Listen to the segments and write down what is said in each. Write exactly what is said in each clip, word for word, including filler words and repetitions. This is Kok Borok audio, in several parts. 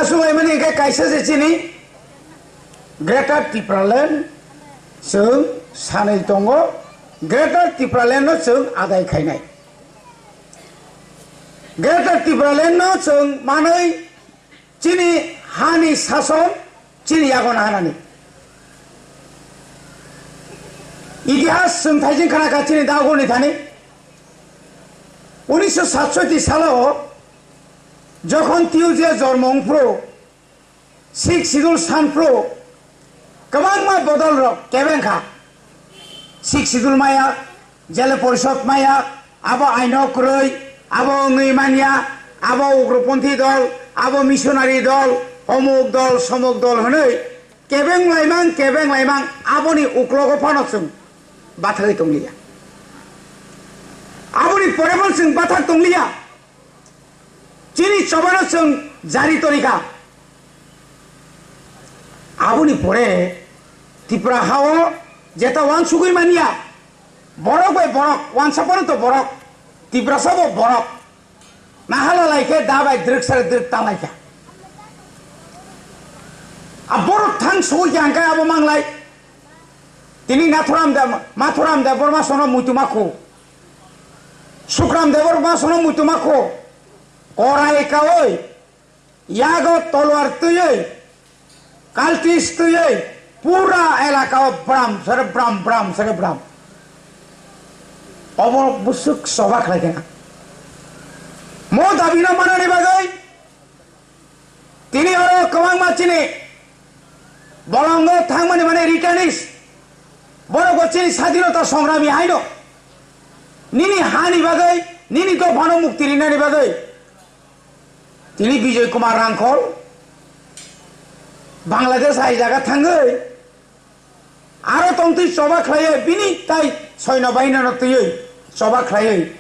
Sulaimani hingke kaisa se chini Greater Tipraland chwng sanwi tongo, Greater Tipraland no chwng adai khainai. Greater Tipraland no chwng manwi chini hani sason chini yago nahanani. Itihas chwng thaijing khana kha chini dagurni thani. Unisho satsoti salo jokhon T U J jormo wngphru, Sixth Schedule sanphru kwbangma bodol rok kebeng kha. Sixth Schedule maya, Jela Porishod maya, abo aino kwrwi, abo wngwi manya, abo ugroponthi dol, abo missionary dol, omuk dol, somuk dol hwnwi kebeng laimang, kebeng laimang aboni uklogo phano chwng bathagwi tongliya. Aboni pore phano chwng bathak tongliya. Chini chobano chwng jari torikha. Aboni pore Tripura hao jeta wansugwi manya. Borok bai borok, wansa porjonto borok. Tiprasa bo borok. Nahala lai khe da bai drwk sari drwk tanglai kha. A borok thang sogwi kha hwnkhe abo manglai. Tini Nathuram de, Mathuram de Borma sono muitu makhu. Sukram de Borma sono muitu makhu. Korai kaoi, yago tolwar twiwi, kaltis twiwi, pura elaka o bram sere bram, bram sere bram. Obo busuk soba khlai kena. Mo dabi no manani bagwi, tini oro kwbangma chini bolongo thangmani mane returnees. Borok bo chini sadinota songrami haino. Nini hani bagwi, nini dophano mukti rinani bagwi. Tini Bijoy Kumar Rangkhol Bangladesh hai jaga thangwi aro tongtwi choba khlaiwi bini tai soino bahinano twiwi choba khlaiwi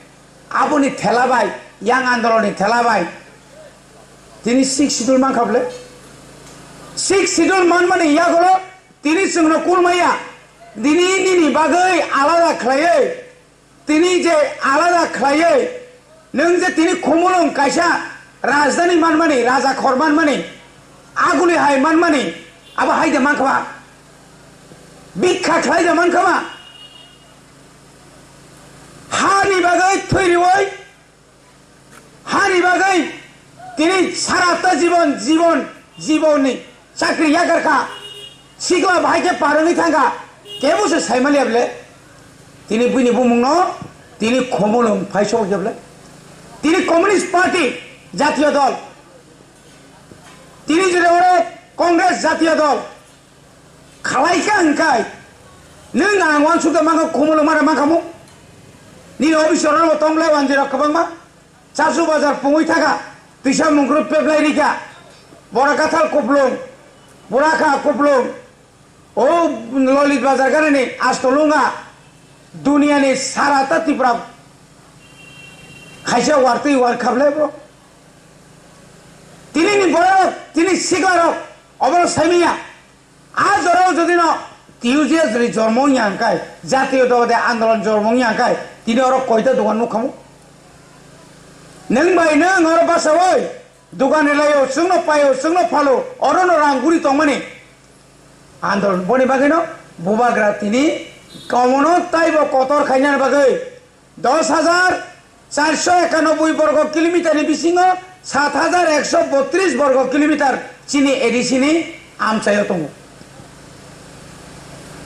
aboni thela bai yang andoloni thela bai tini Sixth Schedule mankha bwle. Sixth Schedule manmani yagulo tini chwngno kulmaya. Tini nini bagwi alada khlaiwi Tini je alada khlaiwi, nwng je tini Khumulwng kaisa rajdhani manmani, raja khor manmani, aguli hai manmani, abo hai de mankha ba? Bikha khlai de mankha ba? Hani bagwi thwi rwi, Hani bagwi tini sarata jibon, jibon, jibonni chakri yakarkha. Sikla bahai khe parwngwi thangkha. Kebo se saimaliya bwle. Tini buini bumungno tini Khumulwng phai sok khe bwle. Tini Communist Party jatiyo dol. Tini jora oro Congress jatiyo dol. Khalai kha hwnkhe nwng ang wansuk da mankha Khumulwng mara mankhamu. Nini office oro tongblai wanjwi rok kwbangma. Chasu bazar pungwi thakha. Twisa mungkrwi peplai rikha. Bora kathal kuplung. Bura kha kuplung. O Lolit bazar ganani astolunga. Duniyani sarata Tripura. Khaisa wartwi war khablai bro. Tini ni borok, tini sikla rok. Obono saimanya. A jorao jodi no T U J S ni jormo wngya hwnkhe, jatiyo dogode andolon jormo wngya hwnkhe, tini oro koita dogan nukhamu? Nwng bai nwng oro basaoi dogan rilaio, chwngno paio, chwngno phalo, orono rang guri tongmani andolon. Boni bagwino bubagra tini komono taibo kotor khainani bagwi Dos hajar charso ekanoboi borgo kilometer ni bisingo sat hajar ekso botris borgo kilometer chini A D C ni amchaio tongo.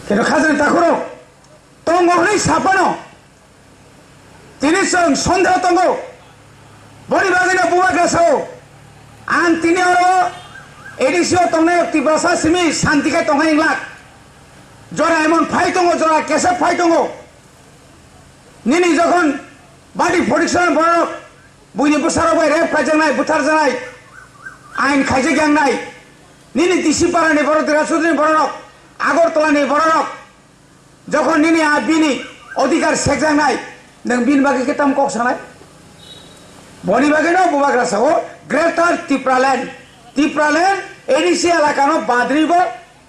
Kino khajani takhoro tongo hwnwi saphano tini chwng sondeho tongo. Boni bagwino bubagra sao, ang tini oro A D C o tongnai Tiprasa simi santi khe tongnai wng lak. Jora emon phai tongo, jora kesa phai tongo. Nini jokhon badi protection borok, buini bwsarok bai rape khaijaknai, butharjaknai, ain khaijak yangnai, nini D C parani borok, Dera Chudri ni borok, Agartala ni borok, jokhon nini a bini odhikar sekjaknai, nwng bini bagwi khe tamo kok sanai? Boni bagwino bubagra sao Greater Tipraland, Tipraland A D C elakano badribo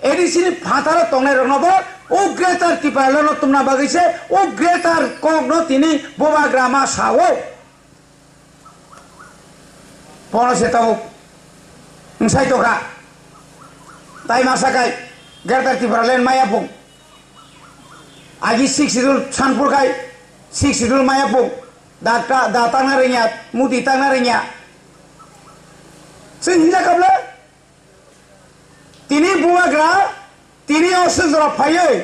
A D C ni phataro tongnai rokno bo o Greater Tipraland no tumna bagwi se o Greater kokno tini bubagra ma sao. Bono se tabuk Wngsai tokha. Tai masa kai Greater Tipraland maya pung. Agi Sixth Schedule sanpur kai Sixth Schedule maya pung. Da ta-, da tangna rengya, muti tangna rengya. Chwng hinja kable? Tini bubagra, tini o sujra phaiwi,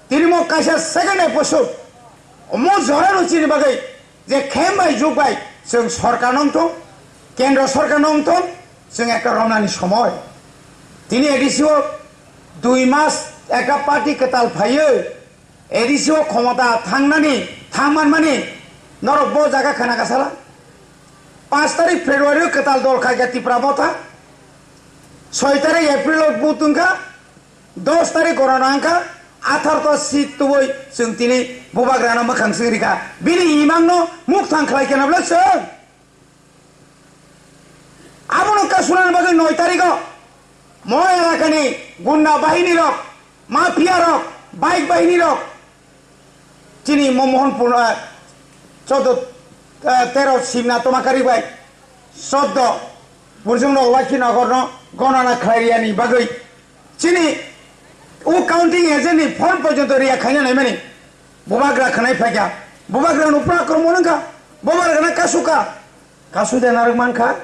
tini mo kaisa second episode, omo jorano chini bagwi je khem bai juk bai chwng sorkar nong thung, kendro sorkar nong thung, chwng ekta romnani somoi. Tini A D C o dui mas ekta party kwtal phaiwi, A D C o khomota thangnani, thang manmani, norok bo jaga khana kasala. Panch tarik February o kwtal dol khaikha Tipra Motha, soi tarik April o vote wngkha, dos tarik gorona wngkha, atharta seat tubui chwng tini bubagrano mwkhang swng rikha. Bini imangno mukthang khlai khe nabla chwng. Abono kasunani bagwi noi tariko mo elakani gunda bahini rok, mafia rok, bike bahini rok chini mo Mohanpur, eh, chaudo, eh, tero simna tomakari bai chaudo burjung rok Lakhi Nagar no gonana khlairiyani bagwi chini o counting agent ni phone porjonto riya khaina naimani. Bubagra khwnai phaikha, bubagra no pura kormo nangkha, bubagra na kasuka, kasu de narwk mankha,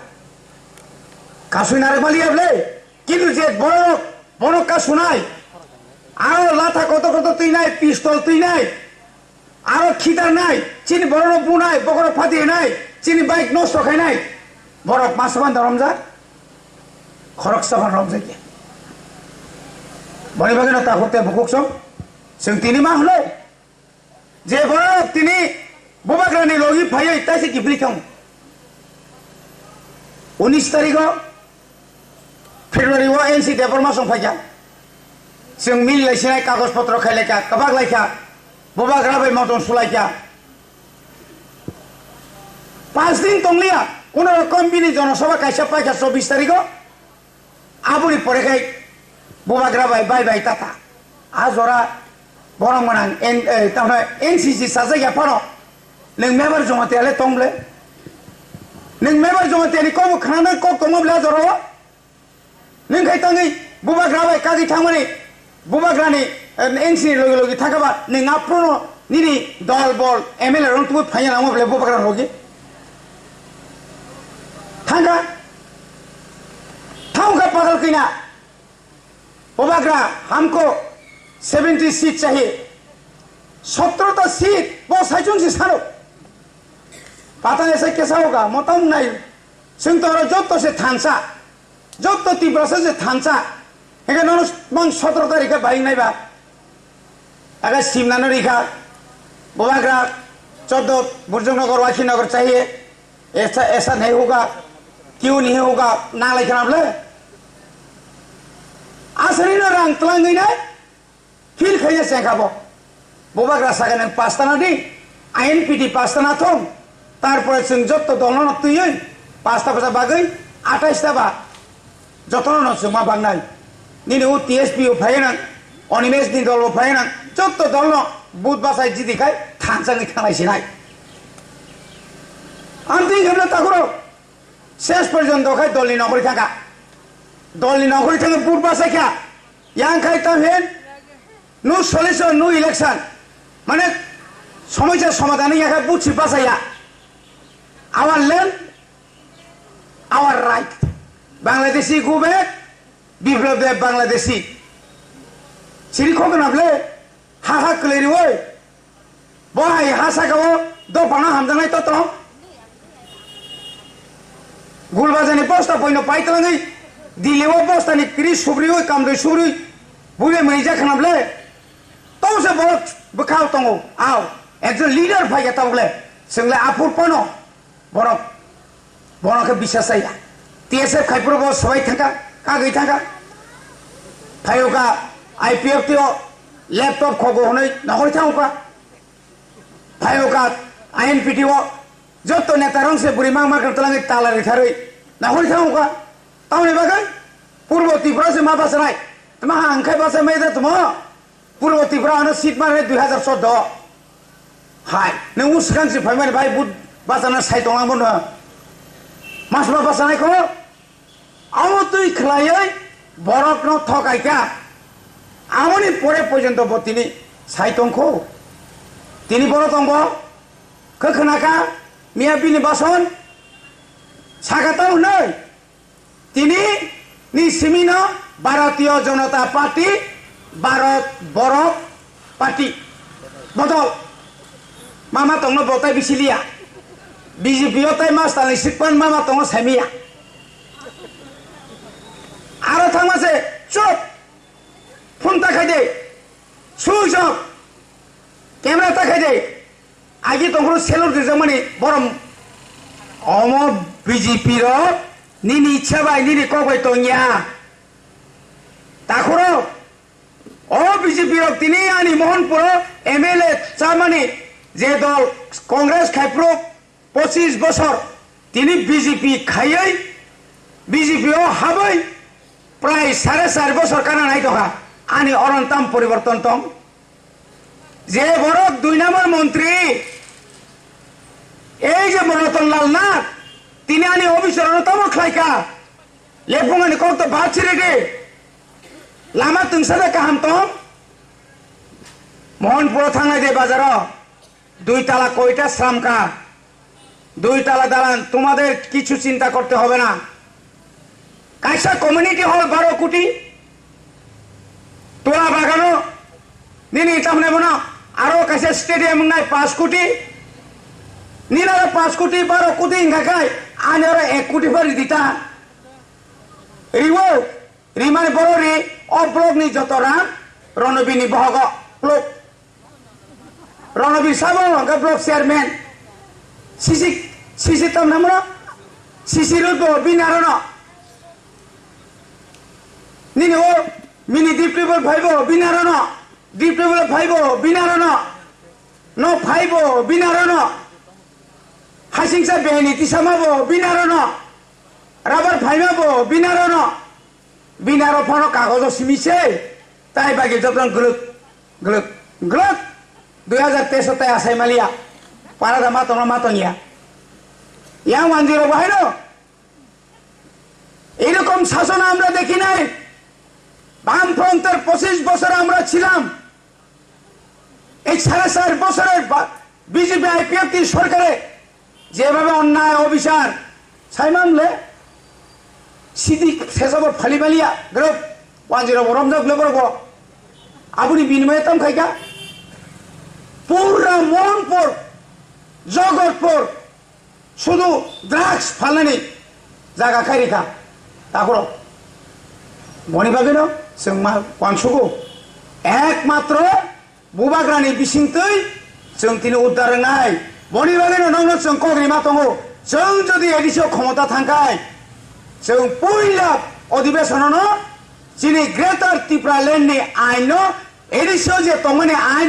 kasui narwk maliya ble, kintu je borok bono kasunai, aro latha kotor kotor twinai, pistol twinai, aro khitarnai, chini borok no bunai, bokhorok phatinai, chini bike nosto khainai, borok masa ban romjak, khoroksa ban romjakya. Boni bagwi no takhuk tei bukhuk song, chwng tini ma hwnwi. Je borok tini bubagrani logi phaiwi taisa kiphilwi thang. Unis tarikho February o N C Debbarma song phaikha. Chwng mil lai sinai kagoj potro khai laikha, kwbak laikha. Bubagra bai motom sulaikha. Panch din tongliya, kono rokom bini jonosabha kaisa paikha chobbish tarikho. Aboni pore khai bubagra bai bai bai tata. A jora borok manang N, eh, tamno N C C sajak ya phano. Nwng member Jamatia le tong ble. Nwng member Jamatia ni kok bo khana kok tongma ble a jora o. Nwng khai tangwi bubagra bai kagwi thangmani. Bubagrani, eh, N C ni logi logi thangkha ba, nwng aphuru nini dol bol M L A rok tubui phaiya nangma bole bubagra logi. Thangkha. Thangkha pagal kina. Bubagra hamko seventy seat chahi. Sotro ta seat bo saichung si sano. Pata ese kesa hoga, motam nai. Sing toro jotto se thansa. Jotto Tiprasa se thansa. Hingke nono mang sotro tarikhe bai nai ba. Aga simna no rikha. Bubagra choddo Burjong Nagar, Wakhi Nagar chahiye. Esa, esa nahi hoga. Kiu nahi hoga. Na lai khana ble. Asari no rang tlang nai. Feel khaina chengkha bo. Bubagra sakha nwng pasta na di, I N P T pasta na thung. Tarpore chwng jotto dolno no twiwi pasta bwsa bagwi atais ta ba jotono no chwngma bangnai. Nini o T S P o phaiya nang, Animesh ni dol o phaiya nang, jotto dolno but bwsai jidi khai thansa wngwi thanglai sinai. Ang twi khamna takhurok ses porjonto khai dolni nokori thangkha. Dolni nokori thangwi but bwsai kha. Yang khai tamo hin, no solution, no election. Mane, somosa somadhan ya khai buchi basa ya. Our land, our right. Bangladeshi go back, Biplab Deb Bangladeshi. Siri khokna ble, ha ha kwlai riwoi. Bo hai ha saka o dophano hamjaknai to tong. Gulbajani bosta poino pai twlangwi, Delhi o bostani kri subriwi, kamrwi subriwi, buibai mwnwi jak khna ble. Tongse borok bwkhao tongo, ao, ekjon leader phaikha tabukle, chwngle aphur pono. Borok, borok khe bisas chaya. T S F khai phuru bo swbai thangkha, kagwi thangkha. Phaiyoka I P F T o laptop khogo hwnwi nohor thangkha. Phaiyoka I N P T o joto neta rong se bwrwi mang makar twlangwi tala ritharwi nohor thangkha. Tamoni bagwi Purbo Tripura se ma bachanai. Tma ha ang khai bachai mai da tmo? Purbo Tripura ano seat mane dui hazar choudo. Hai, nwng swkang si phaimani bai but bachana sai tonglang bono. Mas ma bachanai kho? Amo twi khwlaiwi borokno thokaikha. Amoni pore porjonto bo tini sai tongkho. Tini boro tongbo khe khwnakha miya bini bason sakha tong hwnwi. Tini ni simino Bharatiya Janata Party, Bharat Borok Party bodol. Mama tongno botai bisiliya. B J P o tai mas talni sikpan mama tongo saimiya. Aro thangma se chop. Phone ta khai de. Switch off. Camera ta khai de. Agi tongkhoro selur rijak mani borom. Omo B J P rok nini ichha bai nini kok bai tongya. Takhoro o B J P rok tini ani Mohanpuro M L A chamani je dol Congress khaiphuru pochis bosor tini B J P khaiwi B J P o habwi prai sare sar bosor kana nai tongkha. Ani oron tam poriborton tong? Je borok dui number montri, ei je Ratan Lal Nath, tini ani officer ano tamo khlaikha. Lepung ani kok to bachiri di. Lama tungsa de kaham tong? Mohanpuro thangnai de bazaro. Dui tala koita sramka? Dui tala dalan, তোমাদের কিছু চিন্তা করতে হবে না। Kaisa community hall baro koti, tola bagano, nini tamne bono, aro kaisa stadium wngnai panch koti, nini aro panch koti, baro koti wngkha khai, ani aro ek koti pari dita. Riwo, rimani boro ri, o block ni joto rang, Ronobini bohogo, block. Ronobir sabo hwnkha block chairman. Sisi, sisi tamna mano? Sisi road bo bini arono. Nini o mini deep table phaibo bini arono. Deep table phaibo bini arono. No phaibo bini arono. Hasingsa behni tisamabo bini arono. Rubber phaimabo bini arono. Bini aro phano kagojo simi se, tai bagwi jotono glwk, glwk, glwk. Dui hajar teis o tai asai maliya, para da ma tongna ma tongya. Yang wanjwi rok bahai no? এরকম শাসন আমরা দেখি নাই। বামফ্রন্টের পঁচিশ বছর আমরা ছিলাম। এই সাড়ে চার বছরের বা-, বিজেপি আইপিএফটি সরকারে যেভাবে অন্যায় অবিচার, সাইমামলে সিদি সেসব ফালিবালিয়া গ্রুপ ওয়াজির বরম জগ লেবর গো আবুনি বিনিময়ে তাম খাইকা পুরা মনপুর, জগৎপুর শুধু ড্রাগস ফালানি জায়গা খাই রেখা তারপর বনি বাগেনো সিংমা ওয়ানসুগু একমাত্র Bubagrani bisingtwi chwng tini uddar wngnai. Boni bagwino nokno chwng kok rima tongo. Chwng jodi A D C o khomota thangkhai, chwng puila odhibesonono chini Greater Tipraland ni ain no A D C o je tongmani ain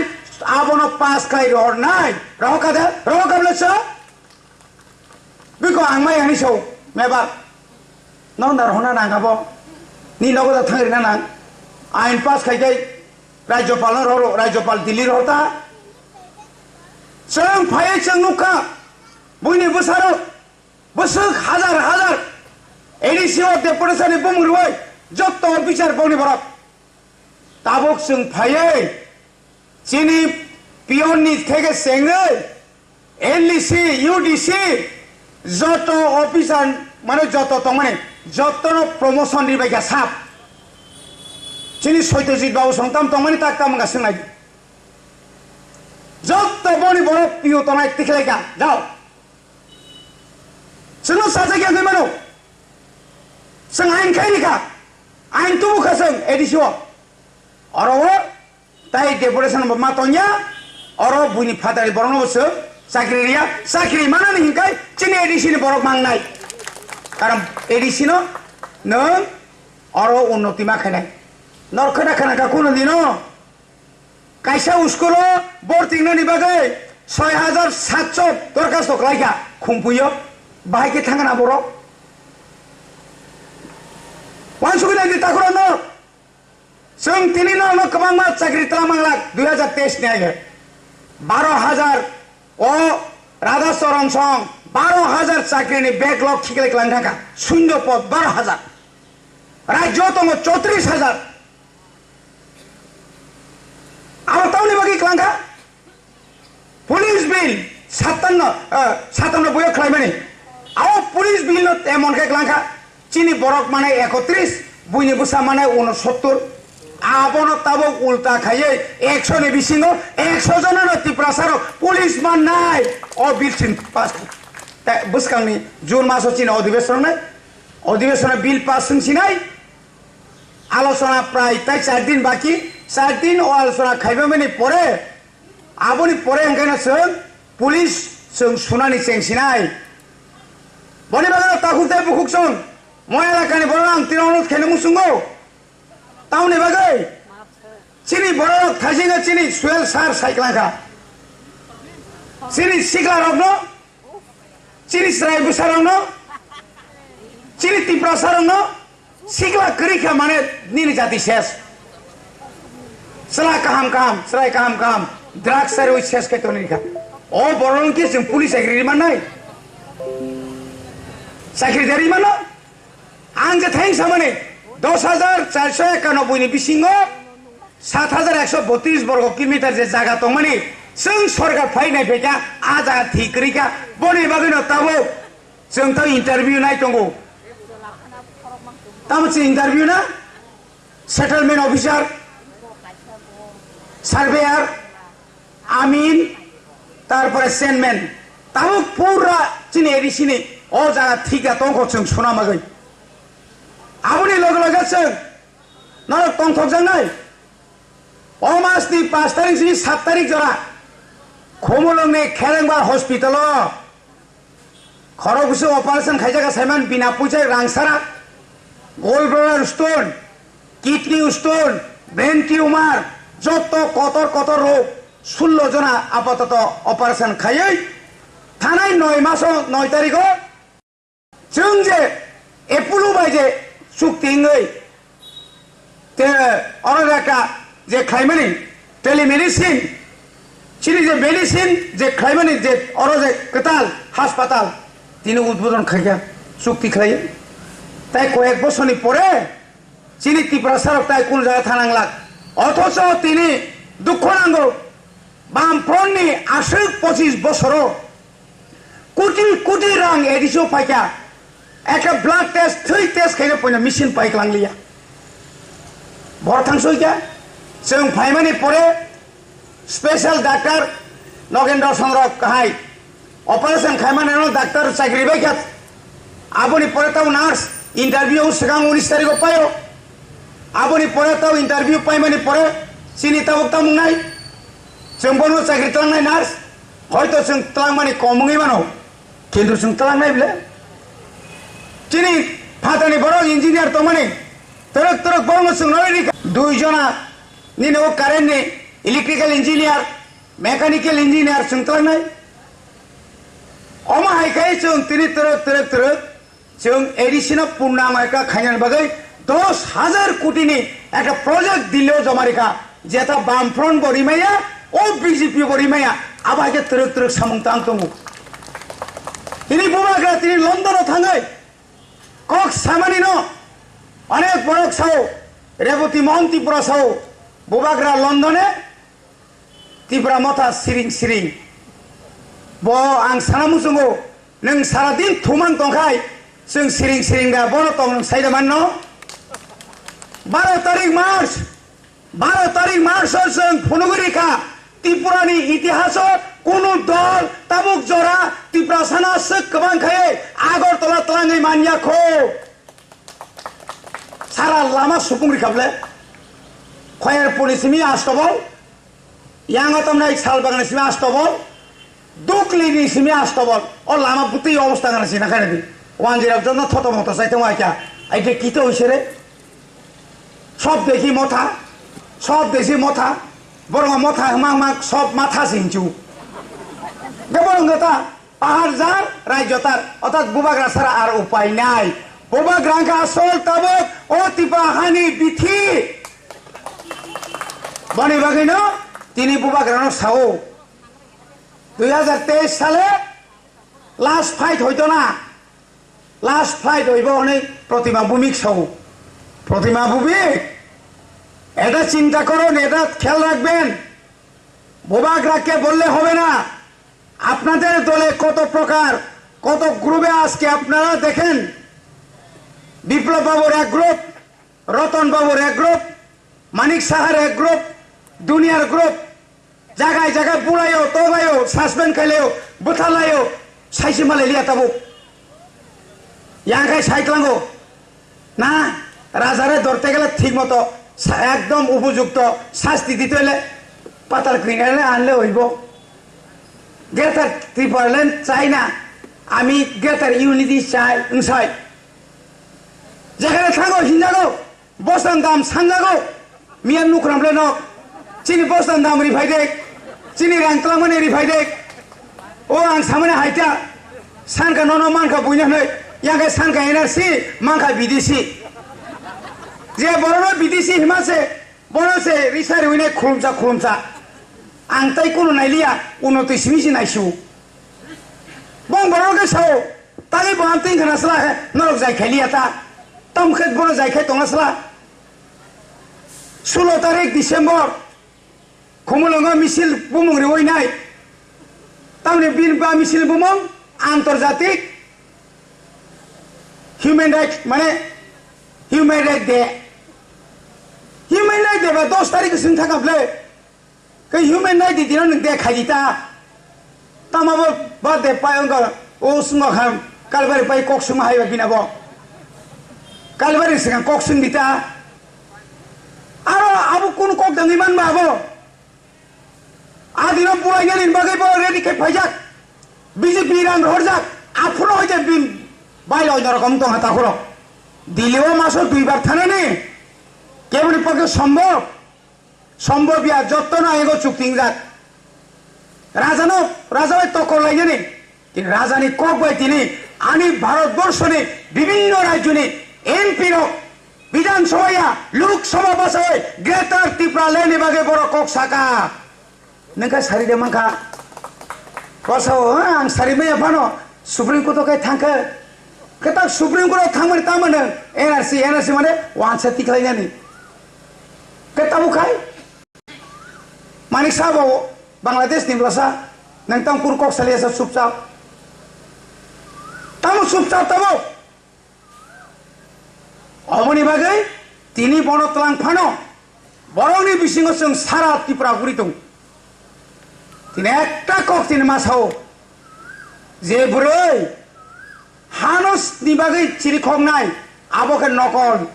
abono pass khlai rohornai. Rohorkha de? Rohorkha bwle chwng? Biko ang mai ani so, mebar. Nong dar hona nang abo. Ni nogo da thang rina nang. Ain pass khai kai. Rajyopal no roro, Rajyopal Delhi rohor ta. Chwng phai chwng nukha. Buini bwsarok. Bwswk hazar hazar. A D C o deputation ni bumung rwai. Jotto officer boni borok. Tabuk chwng phaiwi chini peon ni theke chengwi L D C, U D C joto officer mane joto tongmani jotono promotion ribaikha sap. Chini Satyajit babu songtam tongmani tak tam wngkha swngnai. Jotto boni borok pio tongnai tikhlaikha jao. Chwngno sajak ya kwi mano. Chwng ain khai rikha. Ain tubu kha chwng A D C o. Oro o tai deputation bo ma tongya. Oro buini phatari borokno bo chwng chakri riya. Chakri manani hinkai chini A D C ni borok mangnai. Karon A D C no nwng oro unnoti ma khainai. Nor khwna khwna kha kuno dino. Kaisa school o borti wngnani bagwi soi hajar satso dorkhasto khlaikha Khumpuio. Bahai khe thangna borok. Wansugwi nai di takhurokno. Chwng tini no, no kwbangma chakri tla manglak dui hajar teis ni age. Baro hajar o Radha Charan song baro hajar chakri ni backlog khiklai klang thangkha. Shunyo pod baro hajar. Rajyo tongo chotris hajar. Abo tamoni bagwi kwlangkha? Police bill satanno, eh, satanno buyo khlaimani. Abo police bill no emon khe kwlangkha. Chini borok mane ekotris, buini bwsa mane unosottor. Abono tabuk ulta khaiwi ekso ni bisingo ekso jonano Tiprasa rok police mannai. O bill sin pass. Te bwskangni June maso chini odhibeson nai. Odhibeson bill pass wng sinai. Alochona prai tai char din baki, char din o alochona khaibamani pore, aboni pore hwnkhe no chwng police chwng sunani chengsinai. Boni bagwi no takhuk tai bukhuk chwng mo elakani borok ang tino onut khaina muchungo. Tamoni bagwi chini borok thaisingo chini Suel sir sai kwlangkha. Chini sikla rokno, chini chwrai bwsarokno, chini Tiprasarokno sikla kwrwi kha mane nini jati ses. Chwla kaham kaham, chwrai kaham kaham, drugs chariwi ses khe tongwi kha. O borok khe chwng police chakri ri mannai? Chakri de ri mano? Ang je theng samani dos hajar charso ekanoboi ni bisingo sat hajar ekso botris borgo kilometer je jaga tongmani, chwng sorkar phai nai phaikha, a jaga thik kwrwi kha, boni bagwi no tabuk chwng tei interview nai tongo. Tamo chwng interview na? Settlement officer, surveyor, amin, tarpore chairman. Tabuk pura chini A D C ni o jaga thik ya tongkho chwng suna magwi. Aboni loge loge chwng norok tongthokjaknai. O mas ni pash tarik sini sat tarik jora Khumulwng ni Kherengbar hospital o khorok bwswk operation khaijak saiman bina puisa rang sara, gallbladder stone, kidney stone, brain tumor, jotto kotor kotor rog sullo jona apatoto operation khaiwi thanai noi maso noi tarigo. Chwng je Apollo bai je chukti wngwi te oro jaka je khlaimani telemedicine, chini je medicine je khlaimani je oro je kwtal haspatal tini udbodon khaikha, chukti khlaiwi. Tai koyek bosorni pore chini Tiprasa rok tai kun jaga thanang lak. Othocho tini dukho nango, Bamfront ni aswk pochis bosoro koti koti rang A D C o paikha, ekha blood test, thwi test khaina poina machine pai klang liya. Bor thang soi kha, chwng phaimani pore special doctor Nogendra Chandra Kahai operation khaimani no doctor chakri bai kha. Aboni pore tau nurse interview swkang unis tarikh o paio. Aboni pore tau interview paimani pore chini tabuk tamung nai. Chwng bono chakri tlangnai nurse. Hoito chwng tlangmani kom wngwi mano. Kintu chwng tlangnai ble. Chini phatani borok engineer tongmani. Torok torok borokno chwng nalai rikha. Dui jona nini o current ni electrical engineer, mechanical engineer chwng tlangnai. Omo hai khai chwng tini torok torok torok. Chwng A D C no purnang ekka khainani bagwi dos hajar koti ni ekta project Delhi o joma rikha, jeta Bamfront bo rimaya, o B J P bo rimaya, abo hai khe twrwk twrwk samung tang tongo. Tini bubagra tini London o thangwi kok samani no onek borok sao, Reboti Mohan Tripura sao, bubagra London e Tipra motha siring siring. Bo ang sana muchungo, nwng sara din thumang tongkhai, chwng siring siring da, bono tong nwng saida manno. Baro tarik March, baro tarik March o chwng phunugwi rikha, Tripura ni itihaso kunu dol tabuk jora Tiprasano aswk kwbang khai Agartala twlangwi manya kho. Sara lama supung rikha ble. Khoyerpur ni simi astobol, yang o tamnai Salbagani simi astobol, Dukli ni simi astobol. O lama butwi obostha gana sina khaina di. Wanjirok jono thoto moto sai tongma kya. Ai de kito hoise re. Sob dekhi motha, sob dekhi motha. Borok motha hwma hwma sob matha se hinchu. De borok ta. Pahar jar, rajyo tar, orthat bubagra sara ar upai nai. Bubagra wngkha asol tabuk o Tipra hani bithi. Boni bagwino tini bubagrano sao, dui hajar teis sale last fight hoito na, last fight hoibo hwnwi Protima Bhumik sao. Pratima ভৌমিক, এটা চিন্তা করুন, এটা খেয়াল রাখবেন। বোবাগ্রাকে বললে হবে না। আপনাদের দলে কত প্রকার, কত গ্রুপে আজকে আপনারা দেখেন, বিপ্লব বাবুর এক গ্রুপ, রতন বাবুর এক গ্রুপ, মানিক সাহার এক গ্রুপ, দুনিয়ার গ্রুপ, জায়গায় জায়গায় বুড়াইও, তোবাইও, সাসপেন্ড খাইলেও, বুথালাইও, সাইসি মালাই লিয়া তাবুক। Yang khai sai tlango. Na, রাজারে ধরতে গেলে ঠিক মতো সা-, একদম উপযুক্ত শাস্তি দিতে হলে পাতাল ক্রিমিনালে আনলে হইব। গ্রেটার ত্রিপুরাল্যান্ড চাই না, আমি গ্রেটার ইউনিটি চাই, চাই। যেখানে থাকো, হিন্দাগো, বস্তান দাম সানজাগো, মিয়া নুকরাম রে nok. Chini bostan dam ri phai de, chini rang twlangmani ri phai de. O ang samani haita, sanka nono mankha buino hwnwi, yang khe sanka N R C, mankha B D C. Je borono B D C hima se, bono se risa riwine khulumsa khulumsa. Ang tai kuno nailiya, uno twi simi si naisu. Bong borok khe sao, tagwi bo ang twi khna sla khe, norok jai khai liya ta. Tam khe bono jai khai tongna sla. Sulo tarik December, Khumulwngo misil bumung riwi nai. Tamni bini ba misil bumung antarjatik human right, mane human right day. Human right day ba dos tarik sing thaka ble. Ke human right day dino nung de khai ta. Tama bo ba de pai wngkha, o swngo kha, Kalbari pai kok swngma hai ba bina bo. Kalbari swkang kok swng di ta. Aro abo kunu kok dangwi man ba abo. A dino buai nani bagwi bo ready khe phaijak. B J P rang rohorjak. Aphuru hoite bin bai loi norok om tong ha takhuro. Delhi o maso duibar thanani. Keboni pokhe sombhob. Sombhob ya, jottono ayego chuktingjak. Rajano, raja bai tokol lainani. Tini rajani kok bai tini ani Bharatborshoni bibhinno rajyoni M P rok Bidhan Sabha ya, Lok Sabha bwsai Greater Tipraland ni bagwi borok kok saka. Nengkha sari de mankha. Bwsao, ha, ang sari maya phano Supreme Court o kai thangkha. Khe tak Supreme Court o thangmani tamo nang N R C, N R C mane wansa tikhlainani. Khe tamo khai? Manik Saha bo Bangladesh ni bwsa, nang tamo kunu kok saliya sa chupchap. Tamo chupchap tamo? Oboni bagwi tini bono twlang phano borokni bisingo chwng sara Tripura guri tongo. Tini ekta kok tini ma sao je bwrwi hano ni bagwi chirikhoknai abo khe nokol.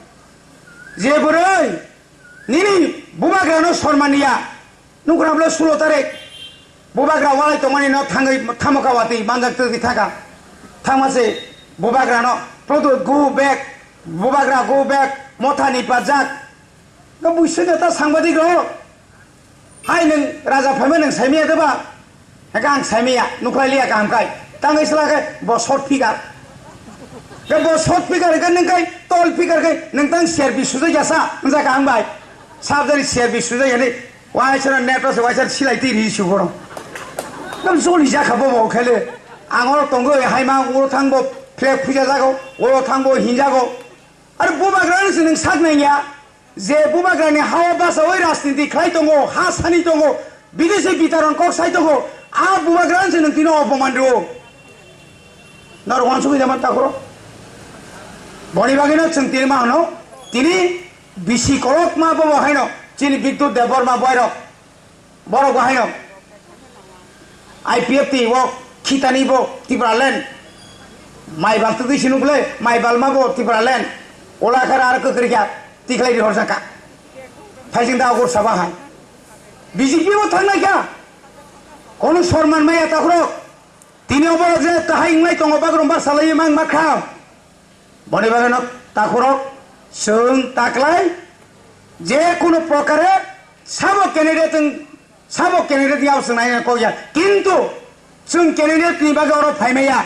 Je bwrwi nini bubagrano sormaniya. Nukra bwle sulo tarik. Bubagra walai tongmani no thangwi thamoka watwi manjak twtwi thaka. Thangma se bubagra no, Prodyot go back, bubagra go back, motha ni pajak. No buisui ta sangbadik rok. Hai nwng raja phaima nwng saimiya de ba? Haka ang saimiya, nukhai liya kaham kai. Tangwi sla khe bo short figure. Khe bo short figure khe nwng kai tall figure khe nwng tang C R P sujai ya sa, nwng ja kaham bai. Sab jani C R P sujai ya ni. Waisano net o se waisano silai twi ri su borok. Tam joli jakha bo bo khele. Ang oro tongo hai ma oro thang bo flag puja jago, oro thang bo hinjago. Ar bubagra ni se nwng sak nang ya. Je bubagra ni ha o basa oi rajniti khlai tongo, ha sani tongo, bidesi bitaron kok sai tongo. A bubagra ni se nwng tino opoman rio. Nor wansugwi jaman takhoro. Boni bagwi no chwng tini ma hwno. Tini Bisi kolokma bo bo haino chini Bidyut Debbarma boirok borok bo haino I P F T o khitani bo Tipraland maibal twi sinu bwle maibalma bo Tipraland ola khara ar kwkrikya tikhlai ri horjaka phaising da ogur saba hai B J P bo thangnai kha kono sorman maya takhorok tini oborok je tahai wnglai tongo bagrumbar salai mang makha. Boni bagwi no takhorok chwng taklai je kunu prokare sabo candidate wng, sabo candidate ni abswng nai kok ya. Kintu chwng candidate ni bagwi oro phai maya.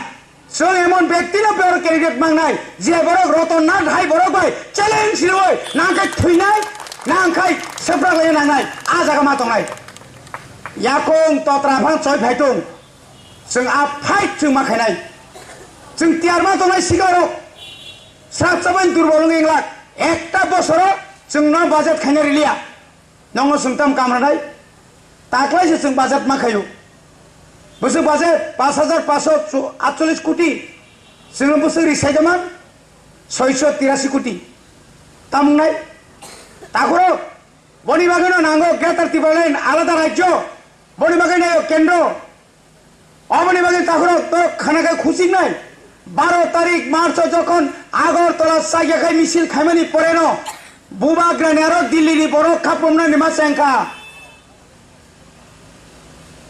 Chwng emon bekti no oro candidate mangnai je borok Roton Nath hai borok bai challenge riwi nang khai thwinai, nang khai swprak bai nangnai, a jaga ma tongnai. Yakung totra phang choi phai tung. Chwng a fight chwng ma khainai. Chwng tiyar ma tongnai sikarok. Srap chabani durbol wng englak. Ekta bosoro chwngno budget khaina riliya. Nongo chwng tam kamranai? Taklaise chwng budget ma khaio. Bwswk budget pash hajar paanshsho atchollish koti. Chwngno bwswk ri saijaman soisho tirasi koti. Tamungnai? Takhorok, boni bagwino nango Greater Tipraland alada rajyo. Boni bagwi nayo kendro. Oboni bagwi takhorok to khana khe khuchiknai. Baro tarik March o jokhon Agartala chaya khai misil khaimani poreno Bubagrani aro Dillini borok khapomnani ma chengkha.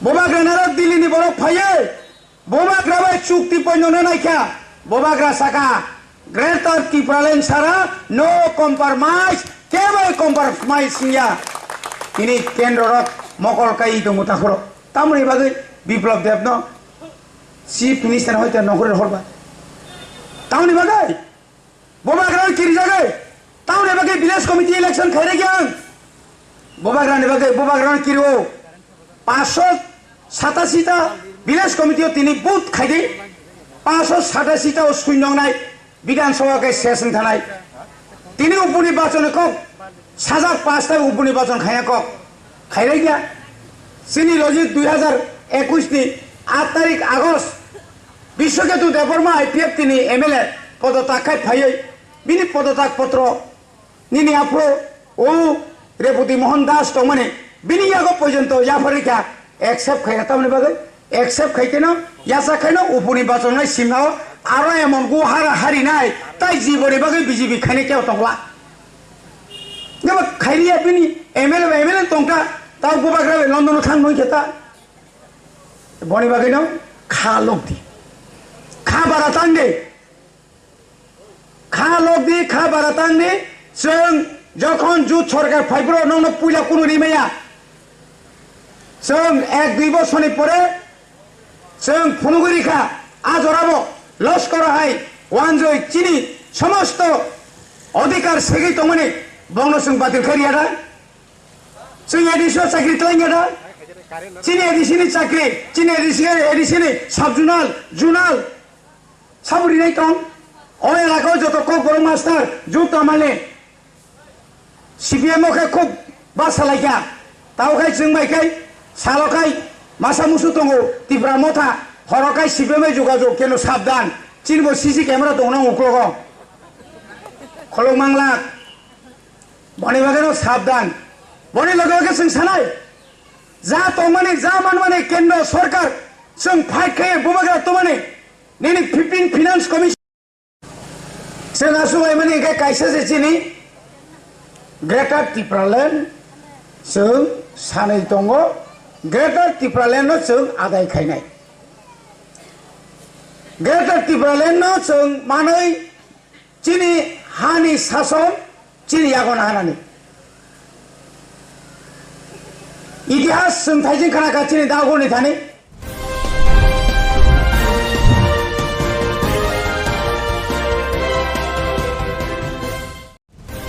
Bubagrani aro Dillini borok phaiwi Bubagra bai chukti poinona naikha. Bubagra saka, Greater Tipraland sara no compromise, kebai compromise wngya. Tini kendro rok mokol kai tongo takhorok. Tamoni bagwi Biplab Deb no Chief Minister hoite nokori horba. Tamoni bagwi Bubagra no kirijagwi. Tamoni bagwi village committee election khairagya ang. Bubagra ni bagwi Bubagra no kiriwo. Paanshsho satasi ta village committee o tini vote khaidi. Paanshsho satasi ta o suinongnai. Bidhan Sabha khe ses wng thanai. Tini upuni bachon kok sajak paanch ta upuni bachon khaiya kok. Khairagya. Chini logi dui hajar ekush ni aat tarik August Biswaketu Debbarma I P F T ni M L A podotak khai phaiwi bini podotak potro nini aphuru o Reboti Mohan Das tongmani bini yago porjonto yapharikha accept khaiya tamoni bagwi accept khaikeno yasa khaino upuni bachongnai simnao aro emon gu hara harinai tai jiboni bagwi B J P khaina kebo tongla. Neba khairiya bini M L A ba M L A tongkha tao Bubagra bai London o thang noi khe ta. Boni bagwino kha lokdi. Kha bara tangdi. Kha lokdi, kha bara tangdi. Chwng jokhon jut sorkar phaiphuru nokno puila kunu rimaya. Chwng ek dui bosoni pore chwng phunugwi rikha. A jorabo loskor hai wanjoi chini somosto odhikar segwi tongmani bongno chwng batil khairiya da. Chwng A D C o chakri twlainga da? Chini A D C ni chakri, chini A D C, A D C ni sub-zonal, zonal, sabo rinai tong? O elaka o joto Kokborok master, jut tamale. C P M o khe khub basa laikha. Tao khai chwng bai khai, salo khai, masa musu tongo, Tipra Motha, horo khai C P M bai jogajog, keno sabdan. Chini bo C C camera tongo nang uklogo. Kholok manglak. Boni bagwi no sabdan. Boni loge loge chwng sanai. Ja tongmani, ja manmani kendro sorkar chwng fight khe bubagra tongmani. Nini fifteen Finance Commission. Chwng aswk laimani hwnkhe kaisa se chini Greater Tipraland chwng sanwi tongo. Greater Tipraland no chwng adai khainai. Greater Tipraland no chwng manwi Chini hani sason, chini yago nahanani. Itihas chwng thaijing khana kha chini dagoni thani.